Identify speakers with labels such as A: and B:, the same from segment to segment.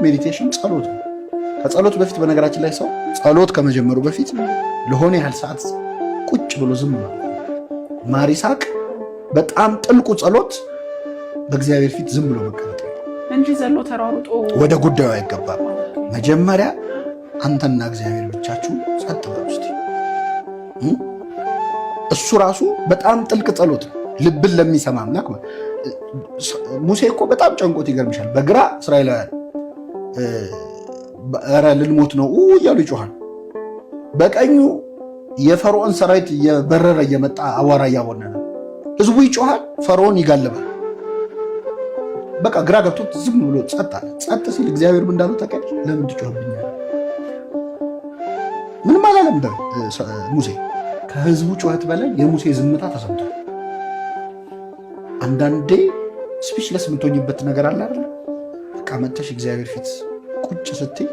A: Meditation ጸሎት ነው። ከጸሎት በፊት፣ በነገራችን ላይ፣ ሰው ጸሎት ከመጀመሩ በፊት ለሆነ ያህል ሰዓት ቁጭ ብሎ ዝም ማለት። ማር ይስሐቅ፣ በጣም ጥልቁ ጸሎት በእግዚአብሔር ፊት ዝም ብሎ መቀመጥ ነው።
B: እንጂ ዘሎ ተሯሩጦ
A: ወደ ጉዳዩ አይገባም። መጀመሪያ አንተና እግዚአብሔር ብቻችሁ ጸጥ በሉ እስቲ። እሱ ራሱ በጣም ጥልቅ ጸሎት ነው። ልብን ለሚሰማ አምላክ። ሙሴ እኮ በጣም ጨንቆት ይገርምሻል። በግራ እስራኤላውያን ኧረ ልንሞት ነው እያሉ ይጮሃል። በቀኙ የፈርዖን ሰራዊት እየበረረ እየመጣ አቧራ እያቦነነ ህዝቡ ይጮሃል፣ ፈርዖን ይጋልባል። በቃ ግራ ገብቶት ዝም ብሎ ጸጥ አለ። ጸጥ ሲል እግዚአብሔር ምን እንዳለው ታውቂያለሽ? ለምን ትጮህብኛለህ? ምንም አላለም ሙሴ። ከህዝቡ ጩኸት በላይ የሙሴ ዝምታ ተሰምቷል። አንዳንዴ speechless የምትሆኝበት ነገር አለ አይደለ? በቃ መጥተሽ እግዚአብሔር ፊት ቁጭ ስትይ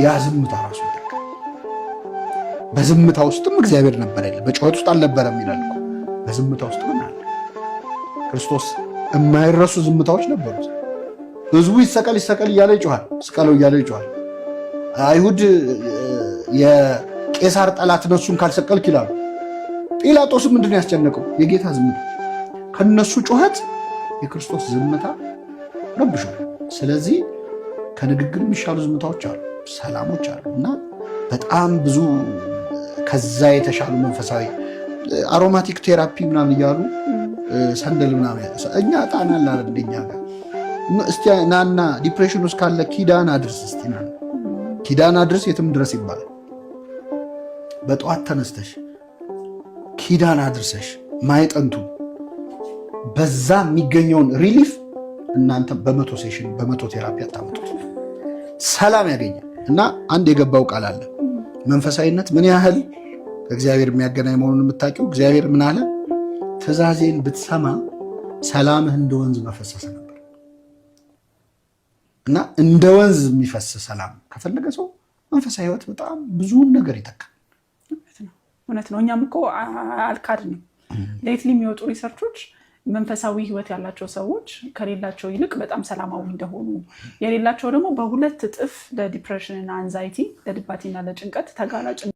A: ያ ዝምታ ራሱ ይጠቃል። በዝምታ ውስጥም እግዚአብሔር ነበር ያለ፣ በጩኸት ውስጥ አልነበረም ይላል እኮ። በዝምታ ውስጥ ግን አለ። ክርስቶስ የማይረሱ ዝምታዎች ነበሩት። ህዝቡ ይሰቀል ይሰቀል እያለ ይጮሃል፣ ስቀለው እያለ ይጮሃል። አይሁድ የቄሳር ጠላት እነሱን ካልሰቀልክ ይላሉ። ጲላጦስም ምንድን ነው ያስጨነቀው? የጌታ ዝምታ። ከነሱ ጩኸት የክርስቶስ ዝምታ ረብሿል። ስለዚህ ከንግግር የሚሻሉ ዝምታዎች አሉ፣ ሰላሞች አሉ እና በጣም ብዙ ከዛ የተሻሉ መንፈሳዊ aromatic therapy ምናምን እያሉ ሰንደል ምናምን፣ እኛ ጣና አለ እንደኛ ጋር። እስቲ ናና depression ውስጥ ካለ ኪዳን አድርስ፣ እስቲ ና ኪዳን አድርስ የትም ድረስ ይባላል። በጠዋት ተነስተሽ ኪዳን አድርሰሽ ማዕጠንቱ በዛ የሚገኘውን relief እናንተ በ100 session፣ በ100 therapy አታመጡት። ሰላም ያገኛል። እና አንድ የገባው ቃል አለ። መንፈሳዊነት ምን ያህል ከእግዚአብሔር የሚያገናኝ መሆኑን የምታውቂው፣ እግዚአብሔር ምን አለ? ትእዛዜን ብትሰማ ሰላምህ እንደ ወንዝ በፈሰሰ ነበር። እና እንደ ወንዝ የሚፈስ ሰላም ከፈለገ ሰው መንፈሳዊ ሕይወት በጣም ብዙውን ነገር ይተካል።
B: እውነት ነው። እኛም እኮ አልካድንም። Lately የሚወጡ research ኦች መንፈሳዊ ህይወት ያላቸው ሰዎች ከሌላቸው ይልቅ በጣም ሰላማዊ እንደሆኑ፣ የሌላቸው ደግሞ በ2 እጥፍ ለ depression እና anxiety፣ ለድባቴና ለጭንቀት ተጋላጭ